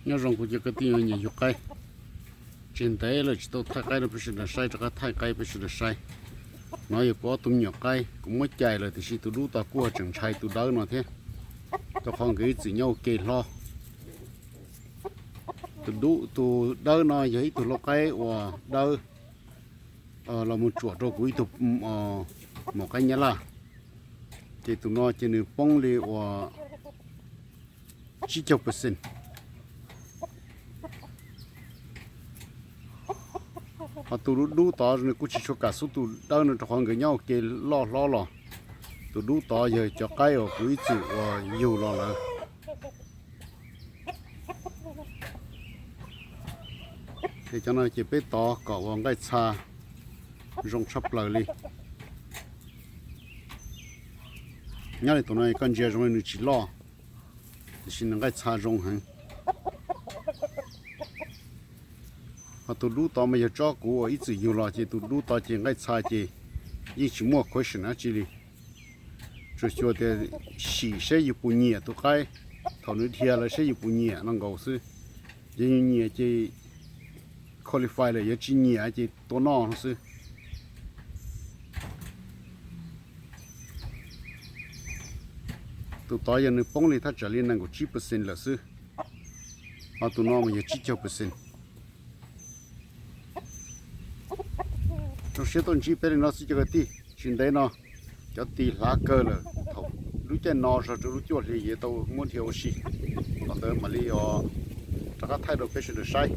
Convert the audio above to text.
Nyob zoo kuv cov kwv tij nyiam yug qaib. Tsis ntev lawm tsis tau thaij qaib rau peb sawv daws saib, rov qab thaij qaib peb sawv daws saib. No yog kuv ob tug me nyuam qaib, kuv muab cais lawm tiam sis tus dub tod kuj ho tseem ntshai tus dawb no thiab, rau qhov nkawd ib txwm nyob ua ke hlob. Tus dub, tus dawb no yog ib tug lau qaib uas dawb los mus tsuam rau kuv ib tug maum qaib nyab laj, ces tus no ces nws poob li uas tsib caug percent. Ho tus dub dub tod nws kuj tsis tshua kam xub tus dawb no rau qhov nkawd nyob ua ke loj hlob los. Tus dub tod yog cov qaib uas kuv ib txwm uas yug los lawm. Ces cov no ces peb tov kom uas nqaij txha zoo tshaj plaws li. Nyob li tus no koj ntsia zoo li nws tsis loj, tiam sis nws nqaij txha zoo heev. Ho tus dub tod mas yog tsob kuv uas ib txwm yug los ces tus dub tod ces nqaij txha ces yeej tsis muaj question dab tsi li. Tsuas xyuas tias sim saib yus puas nyiam tus qaib, thaum nws dhia lawm saib yus puas nyiam no nkaus xwb. Yog yus nyiam ces qualify lawm, yog tsis nyiam ces tua noj no xwb. Tus tod yog nws poob li thaj tsam li nees nkaum tsib percent lawm xwb, ho tus no mas yog tsib caug percent. Zoo siab tuaj ntsib peb li no xwb cov kwv tij. Tsis ntev no cov tis hlav kawg lawm, thaum lub caij no txog rau lub cuaj hli yuav tau muab dhia ua si. Thaum ntawd mam li os rov qab thaij rau peb sawv daws saib.